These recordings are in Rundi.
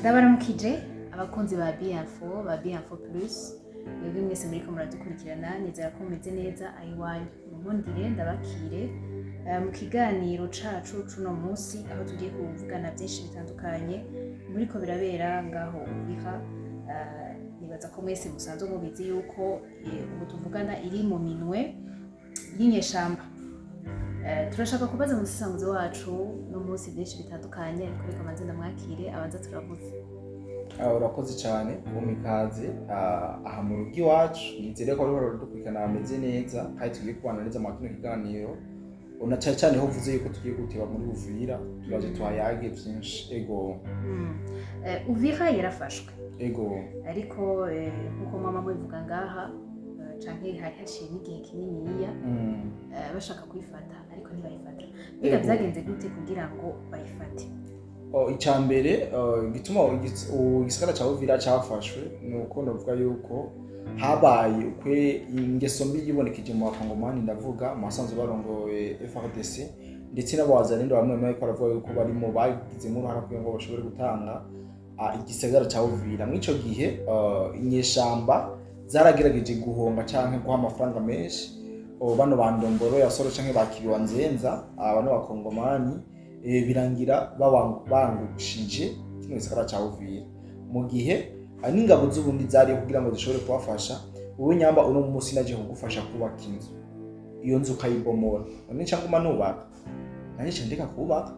Ndabaramukije abakunzi ba B-Info, ba B-Info Plus, mwebwe mwese muriko muradukurikirana. Nizera ko mumeze neza aho iwanyu. Munkundire ndabakire mu kiganiro cacu cuno munsi, aho tugiye kuvugana vyinshi bitandukanye muriko birabera ngaho Uvira. Nibaza ko mwese musanzwe mubizi yuko ubu tuvugana iri mu minwe y'inyeshamba. Turashaka kubaza umusesanguzi wacu no munsi byinshi bitandukanye, ariko reka manze ndamwakire, abanza turavuze. Urakoze cyane kumpa ikaze aha mu rugo iwacu. Nizere ko bariko baradukurikirana bameze neza kandi tugiye kubana neza mu kino kiganiro, na cyane cyane ho uvuze yuko tugiye guteba muri Uvira, turaje tuhayage vyinshi, ego. Uvira yarafashwe. Ego. Ariko nkuko mama mubivuga ngaha, canke hari haciye n'igihe kininiya bashaka kuyifata ariko ntibayifata. Mbega vyagenze gute kugira ngo bayifate? Oh, icya mbere gituma igisagara ca Uvira cafashwe ni uko novuga yuko habaye ukwe ingeso mbi yibonekeje mu Bakongomani, ndavuga mu basanzwe barongoye FARDC ndetse n'abawazalendo bamwe bamwe, bariko baravuga yuko barimo bagizemo uruhara kugira ngo bashobore gutanga igisagara ca Uvira. Mw'ico gihe inyeshamba zaragerageje guhonga canke guha amafaranga menshi bano ba Ndomboro ya Soro canke ba Kiriwa Nzenza, bano Bakongomani, birangira bangushije kino gisagara ca Uvira, mu gihe n'ingabo z'Uburundi zariho kugira ngo zishobore kubafasha. Wowe nyamba uno munsi naje kugufasha kubaka inzu, iyo nzu ukayibomora, none nca nguma nubaka? Nanjye nca ndeka kubaka.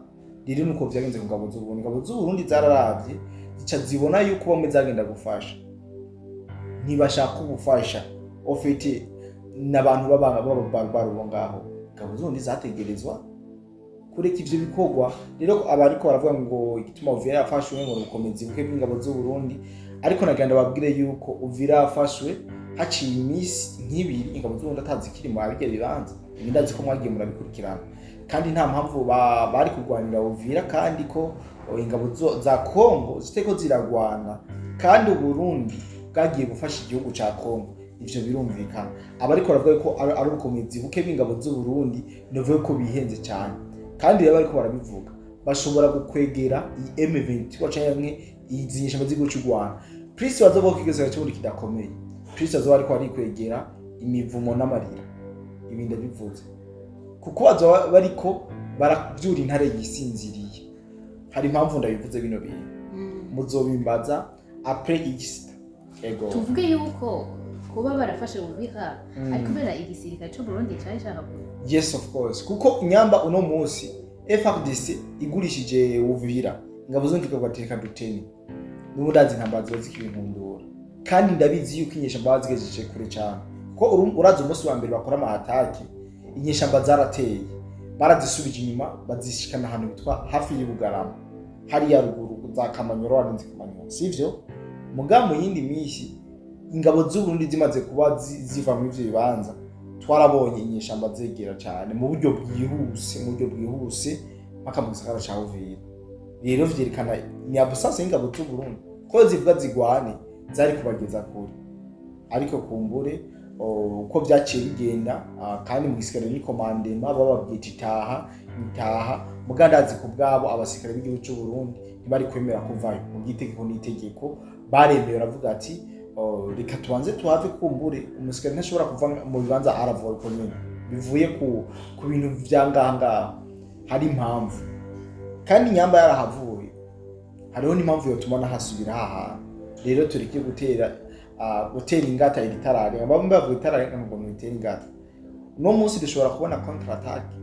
Rero nuko vyagenze ku ngabo z'Uburundi. Ingabo z'Uburundi zararavye, zica zibona yuko bamwe zagenda gufasha ntibashaka ubufasha, au fait n'abantu b'ababarbaro bo ngaho. Ingabo z'Uburundi zategerezwa kureka ivyo bikorwa. Rero abariko baravuga ngo igituma Uvira yafashwe ngo ni ubukomezi buke bw'ingabo z'u Burundi, ariko nagira ndababwire yuko Uvira yafashwe haciye iminsi nk'ibiri ingabo z'u Burundi atazikiri mu birya bibanza. Ibi ndazi ko mwagiye murabikurikirana, kandi nta mpamvu bari kurwanira Uvira kandi ko ingabo za Kongo zitariko ziragwana, kandi Uburundi bwagiye gufasha igihugu ca Kongo. Ivyo birumvikana. Abariko baravuga ko ari ubukomezi buke bw'ingabo z'u Burundi, novuga ko bihenze cyane. Kandi rero bariko barabivuga bashobora gukwegera iyi M23 canke izi nyeshamba z'igihugu c'u Rwanda. Plus bazovuga ko igisirikare c'Uburundi kidakomeye, plus bazoba bariko barikwegera imivumo n'amarira. Ibi ndabivuze kuko bazoba bariko baravyura intare yisinziriye. Hari impamvu ndabivuze bino bintu, muzobimbaza après Easter, ego. Tuvuge yuko kuba barafashe Uvira ari kubera igisirikare c'u Burundi cari cashaka Yes, of course, kuko inyamba uno munsi FARDC igurishije Uvira, ingabo z'undi gateka duteni n'ubundi azi intambara ziba zikiri inkundura. Kandi ndabizi yuko inyeshamba zigejeje kure cyane, kuko urazi umunsi wa mbere bakora ama attaques, inyeshamba zarateye, barazisubije inyuma, bazishikana ahantu bitwa hafi y'Ibugarama, hariya ruguru za Kamanyoro, warenze Kamanyoro, sivyo? Muga mu yindi minsi ingabo z'Uburundi zimaze kuba ziva muri ivyo bibanza, twarabonye inyeshamba zegera cyane mu buryo bwihuse, mu buryo bwihuse, mpaka mu gisagara ca Uvira. Rero vyerekana ni absence y'ingabo z'u Burundi, ko zivuga zigwane zari kubageza kure. Ariko kumbure uko vyaciye bigenda, kandi mu gisirikare ni commandement, bababwiye iti taha, nitaha. Muga ndazi ku bwabo abasirikare b'igihugu c'u Burundi ntibari kwemera kuvayo mu bw'itegeko n'itegeko baremeye. Baravuga ati: "Oh, reka tubanze tuhave." Kumbure umusirikare ntashobora kuva mu bibanza aravora uko nyene bivuye ku bintu vya ngaha ngaha. Hari impamvu, kandi inyamba yarahavuye hariho n'impamvu yotuma nahasubira hahantu. Rero tureke gutera ingata iritararenga. Bamwe bavuga itararenga ngo ntitere ingata. Uno munsi dushobora kubona contre attaque,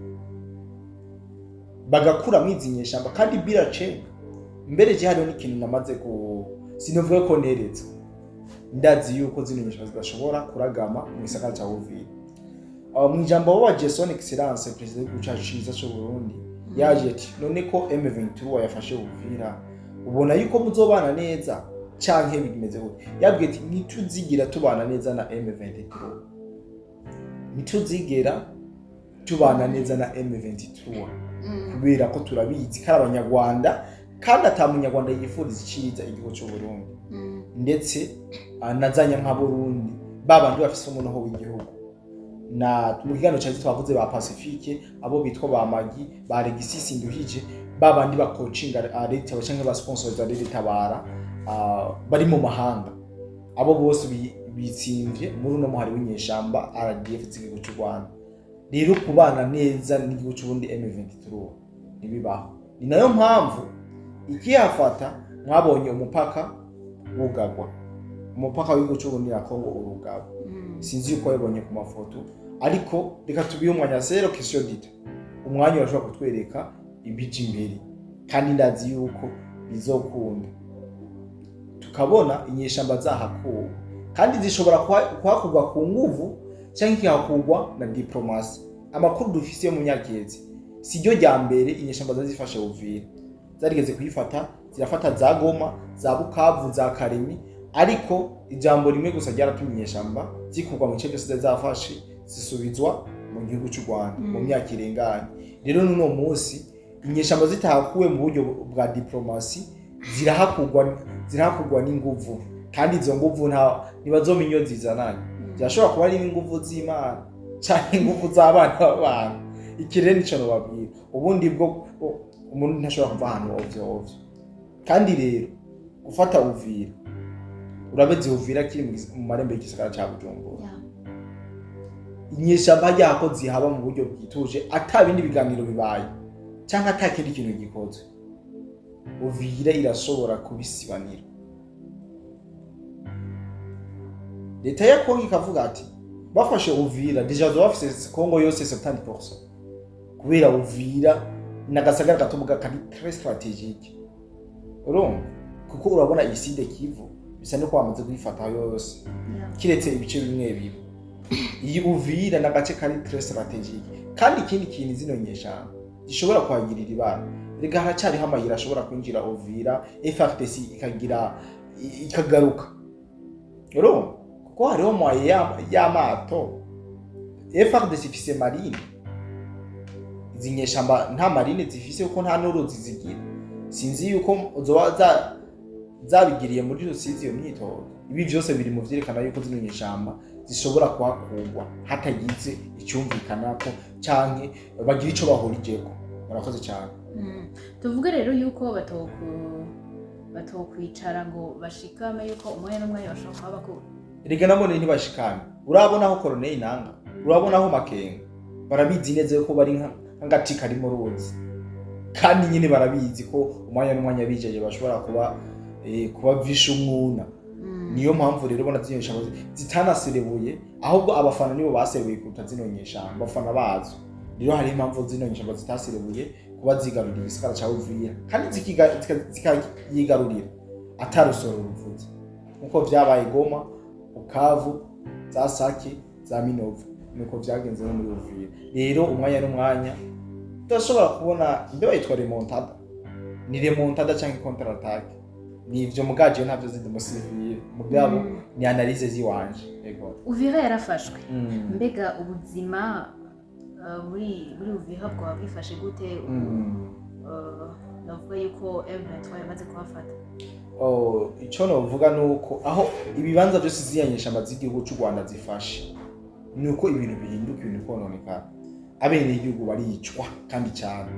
bagakuramwo izi nyeshamba kandi biracenga. Mbere je hariho n'ikintu namaze ku sinovuga ko neretse, ndazi yuko zino nyeshamba zidashobora kuragama mu gisagara ca Uvira. Mu ijambo wa Son Excellence Perezida w'igihugu cacu ciza c'u Burundi yaje ati: "None ko M23 yafashe Uvira, ubona yuko muzobana neza canke bimeze gute?" Yabwiye ati: "Ntituzigira tubana neza na M23, ntituzigera tubana neza na M23, kubera ko turabizi ko ari Abanyarwanda, kandi ata Munyarwanda yifuriza iciza igihugu c'u Burundi." Ndetse nazanya nka Burundi babandi bafise umunoho w'igihugu. Na mu kiganiro cyaje twavuze ba Pacifique, abo bitwa ba Magi, ba Regisisi Nduhije. Ba bandi bakocinga leta canke ba sponsor za Tabara bari mu mahanga, abo bose bitsimvye muri uno muhari w'inyeshamba RDF z'igihugu cy'u Rwanda. Rero kubana neza n'igihugu cy'u Burundi, M23, ntibibaho. Ni nayo mpamvu ikihafata mwabonye umupaka wugagwa, umupaka w'igihugu cy'u Burundi na Congo urugabo. Sinzi yuko wabibonye ku mafoto, ariko reka tubihe umwanya. Zéro question dita, umwanya urashobora kutwereka ibija imbere, kandi ndazi yuko bizokunda tukabona inyeshamba zahakuwe, kandi zishobora kuhakurwa ku nguvu cyangwa ikahakurwa na diplomasi. Amakuru dufise yo mu myaka iheze, si ryo rya mbere inyeshamba zari zifashe Uvira. Zarigeze kuyifata, zirafata za Goma, za Bukavu, za Karemi, ariko ijambo rimwe gusa ryaratumye inyeshamba zikurwa mu bice byose zari zafashe, zisubizwa mu gihugu cy'u Rwanda mu myaka irenganye. Rero n'uno munsi inyeshamba zitahakuwe mu buryo bwa diplomasi, zirahakurwa n'inguvu, kandi izo nguvu nta ntibazomenya iyo zizananye. Zirashobora kuba ari inguvu z'Imana canke inguvu z'abana b'abantu. Iki rero nico nobabwira. Ubundi bwo umuntu ntashobora kuva ahantu ovyo ovyo. Kandi rero gufata Uvira, urabeze Uvira kiri mu marembo y'igisagara ca Bujumbura. Inyeshamba ryako zihaba mu buryo bwituje, ata bindi biganiro bibaye canke ata kindi kintu gikozwe, Uvira irashobora kubisibanira. Leta ya Kongo ikavuga ati bafashe Uvira, déjà bazoba bafise Kongo yose 70%, kubera Uvira ni agasagara gato muga kari très stratégique. Urumva, kuko urabona iyi Sud Kivu bisa nuko bamaze kuyifata yose, kiretse ibice bimwe bimwe. Iyi Uvira ni agace kari très stratégique. Kandi ikindi kintu, zino nyeshamba zishobora kuhagirira ibara. Rega haracyariho amayira ashobora kwinjira Uvira, FARDC ikagira ikagaruka. Urumva, kuko hariho moyen y'amato. FARDC ifise marine, izi nyeshamba nta marine zifise, kuko nta n'uruzi zigira. Sinzi yuko zoba zabigiriye muri Rusizi iyo myitozo. Ibi vyose biri mu vyerekana yuko zino nyeshamba zishobora kuhakurwa hatagize icyumvikanako canke bagira ico bahurijeko. Murakoze cyane. Tuvuge rero yuko batokwicara ngo bashikame, yuko umwanya n'umwanya bashobora kuba bakura. Erega nabone ntibashikame. Urabona aho Koroneli Nanga, urabona aho Makenga, barabizi neza yuko bari nk'agati kari mu ruzi, kandi nyine barabizi ko umwanya n'umwanya bijeje bashobora kuba kubavisha umwuna. Niyo mpamvu rero ubona zino nyeshamba zitanaserebuye, ahubwo abafana nibo baserebuye kuruta zino nyeshamba, abafana bazo. Rero hari impamvu zino nyeshamba zitaserebuye kuba zigarurira igisagara ca Uvira, kandi zikayigarurira atarusoro ruvuze, nkuko vyabaye Goma, Bukavu, za Sake, za Minova, nuko vyagenze no muri Uvira. Rero umwanya n'umwanya tudashobora kubona imbe bayitwa remontada, ni remontada canke contre attaque, ni ivyo. Mugaje ntavyo zindi musivile, mugabo ni analyse ziwanje, yego. Uvira yarafashwe. Mbega ubuzima muri Uvira bwaba bwifashe gute ubu? Navuga yuko M23 yamaze kuhafata. Oh, ico novuga nuko aho ibibanza byose ziriya nyeshamba z'igihugu c'u Rwanda zifashe, ni uko ibintu bihinduka, ibintu kononekara, abenegihugu baricwa kandi cyane.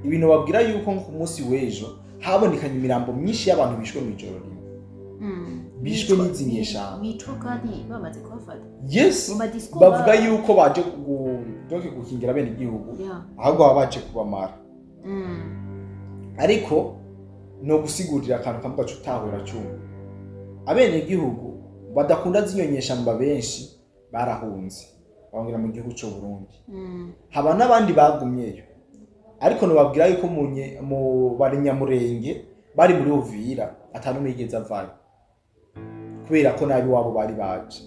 Ibintu babwira yuko nko ku munsi w'ejo habonekanye imirambo myinshi y'abantu bishwe mw'ijoro rimwe, bishwe n'izi nyeshamba. Bicwa kandi bamaze kuhafata? Yes. Mu madiscours Bavuga yuko baje donc gukingira abenegihugu, ahubwo baba baje kubamara. Ariko no gusigurira akantu kamwe gaca utahura cuma, abenegihugu badakunda zino nyeshamba benshi barahunze, bahungira mu gihugu c'u Burundi. Haba n'abandi bagumyeyo, ariko nobabwira yuko mu banyamurenge bari muri Uvira atanumwe yigeze avayo, kubera ko nabi wabo bari baje.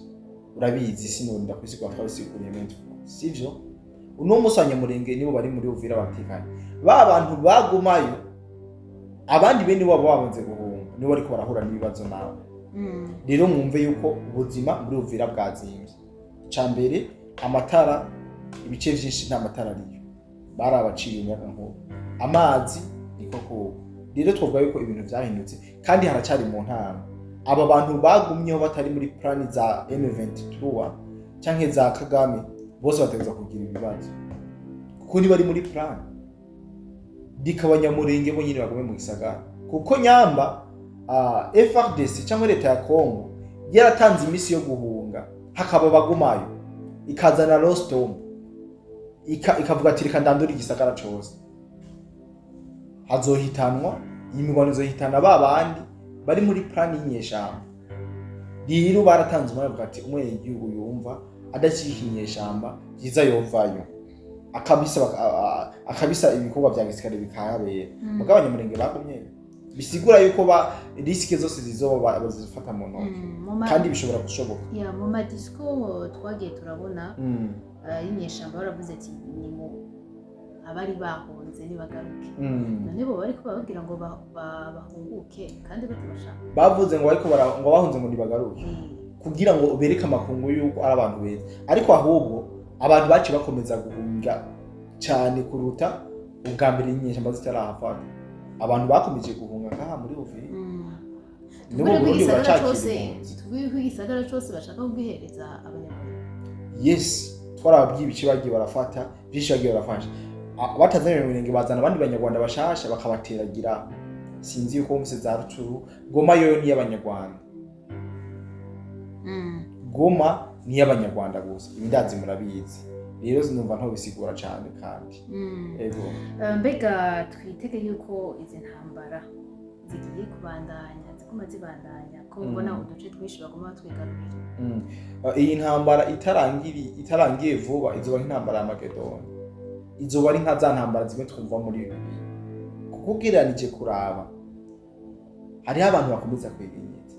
Urabizi, sinonda kwisigura, twabisiguriye menshi, sivyo? Uno munsi abanyamurenge nibo bari muri Uvira batekanye. Ba bantu bagumayo, abandi bene wabo bamaze guhunga, nibo bariko barahura n'ibibazo nawe. Rero mwumve yuko ubuzima muri Uvira bwazimvye. Ica mbere, amatara, ibice vyinshi nta matara ariyo, barabaciye umuyaga nkuba, amazi niko kuba. Rero twovuga yuko ibintu vyahindutse, kandi haracari mu ntango. Aba bantu bagumyeho batari muri plani za M23 canke za Kagame, bose bategerezwa kugira ibibazo, kuko ntibari muri plani. Reka Abanyamurenge bo nyine bagume mu gisagara, kuko nyamba FARDC cyangwa leta ya Congo yaratanze iminsi yo guhunga, hakaba bagumayo, ikazana Rostom, ikavuga ati reka ndandure igisagara cose, hazohitanwa iyi mirwano, izohitana ba bandi bari muri plan y'inyeshamba. Rero baratanze umwanya, bavuga ati umwenegihugu yumva adashyigikiye inyeshamba, byiza yovayo akabisa, akabisa ibikorwa vya gisirikare bikahabera. Mugabo Abanyamurenge bagumye, bisigura yuko ba risques zose zizoba bazifata mu ntoki. Kandi bishobora gushoboka. Ya, mu ma discours twagiye turabona y'inyeshamba, baravuze ati ni mu abari bahunze nibagaruke. None bo bariko bababwira ngo bahunguke kandi batabashaka? Bavuze ngo ariko ngo bahunze ngo ntibagaruke kugira ngo bereke amakungu yuko ari abantu beza, ariko ahubwo abantu baciye bakomeza guhunga cyane kuruta ubwa mbere inyeshyamba zitarahafata. Abantu bakomeje guhunga ngaha muri Uvira. N'ubu Tuvuge ko Burundi igisagara buracakira cose, impunzi. Tuvuge ko igisagara cose bashaka kugihereza Abanyamurenge? Yes, twarababwiye ibice bagiye barafata, byinshi bagiye barafasha. Batazanye Abanyamurenge, bazana abandi Banyarwanda bashasha bakabateragira. Sinzi yuko wumvise za Rucuru. Goma yoyo ni iy'Abanyarwanda. Goma ni iy'Abanyarwanda gusa, ibi ndazi murabizi. Rero sinumva ntobisigura cyane kandi. Ego. Mbega twitege yuko izi ntambara zigiye kubandanya, ziguma zibandanya, ko mbona uduce twinshi baguma batwigarurira? Iyi ntambara itarangiye vuba, izoba nk'intambara ya Makedoni, izoba ari nka za ntambara zimwe twumva muri Bibiliya, kuko ugereranije kuraba hariho abantu bakomeza kwegenyeza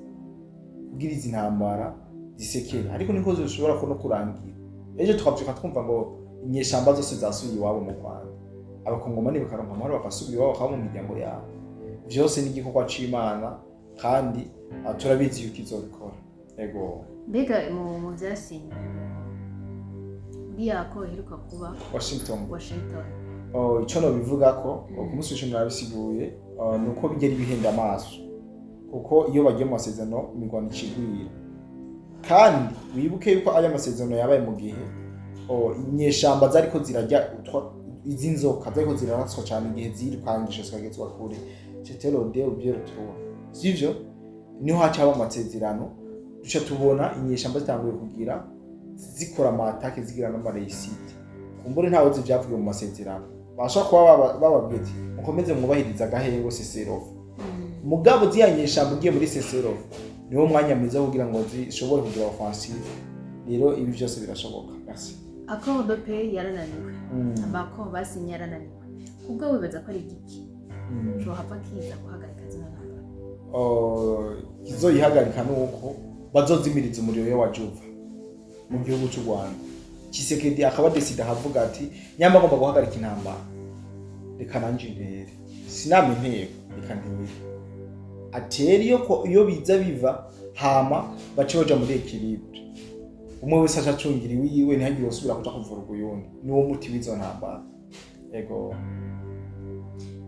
kugira izi ntambara zisekera, ariko niko zishobora no kurangira ejo tukavyuka twumva ngo inyeshamba zose zasubiye iwabo mu Rwanda, Abakongomani bakaronka amahoro, bakasubira iwabo, bakaba mu miryango yabo. Vyose ni igikorwa c'Imana, kandi turabizi yuko izobikora. Ego. Mbega mu vyasinywe muri yako iheruka kuba Washington? Washington. Oh, ico nobivuga ko ku munsi w'ejo narabisiguye, ni uko bigera ibihenda amaso, kuko iyo bagiye mu masezerano imirwano icigwira. Kandi wibuke yuko aya masezerano yabaye mu gihe inyeshamba zariko zirarya izi nzoka zariko ziraraswa cyane, igihe zirukangisha zikagezwa kure, c'était le deux ou bien le trois, sivyo? Niho haca haba amasezerano, duca tubona inyeshamba zitanguye kugira zikora ama attaques, zigira n'ama réussites. Kumbure ntawe uzi ivyavugiwe mu masezerano, bashobora kuba bababwiye ati mukomeze mwubahirize agahengo, cessez-le-feu. Mugabo ziriya nyeshamba ugiye muri cessez-le-feu, niwo mwanya mwiza wo kugira ngo zishobore kugira offensive. Rero ibi byose birashoboka. Merci. Accord de paix yarananiwe, ama accords basinye yarananiwe. Kubwo wibaza ko ari igiki cohava kiza guhagarika zino ntambara? Oh, kizoyihagarika nuko bazozimiriza umuriro yo wajuva mu gihugu cy'u Rwanda. Tshisekedi akaba décide akavuga ati nyamba agomba guhagarika intambara, reka nanje intere, sinama intego, reka ntere. Atere iyo ko iyo biza biva, hama bace baja muri équilibre, umwe wese aca acungira iwiwe, ntihagire usubira kuja kuvuruga uyundi. Niwo muti w'izo ntambara. Ego.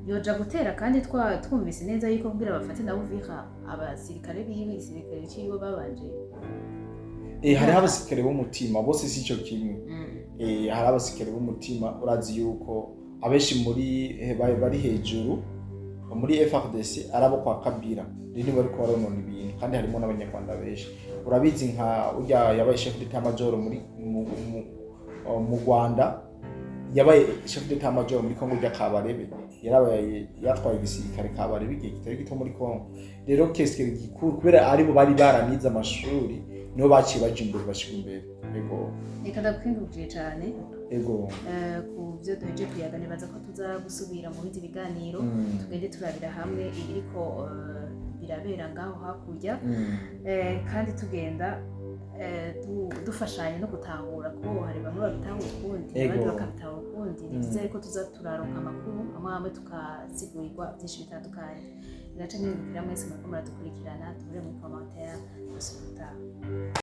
Yoja gutera kandi twumvise neza yuko kugira bafate na Uvira, abasirikare biwe, igisirikare ciwe babanje Hariho abasirikare b'umutima, bose si ico kimwe. Hari abasirikare b'umutima. Urazi yuko abenshi muri bari hejuru muri FARDC ari abo kwa Kabila, rero nibo bariko baronona ibintu, kandi harimo n'Abanyarwanda benshi. Urabizi nka urya yabaye chef d'état major muri mu Rwanda, yabaye chef d'état major muri Congo, rya Kabarebe yarabaye, yatwaye igisirikare Kabarebe igihe kitari gito muri Congo. Rero kesikere gikuru, kubera aribo bari baranize amashuri, nibo baciye baja imbere, bashika imbere. Ego. Reka ndakwingurukire cane. Ego. Ku byo duheje kuyaga, nibaza ko tuza gusubira mu bindi biganiro, tugende turabira hamwe ibiriko birabera ngaho hakurya. Kandi tugenda dufashanya no gutahura, ko hari bamwe babitahura ukundi, abandi bakabitahura ukundi. Ni byiza yuko tuza turaronka amakuru amwe amwe, tukasigurirwa byinshi bitandukanye. Biraca nkingukira mwese muriko muradukurikirana. Duhure muri commentaire, dusubira utaha.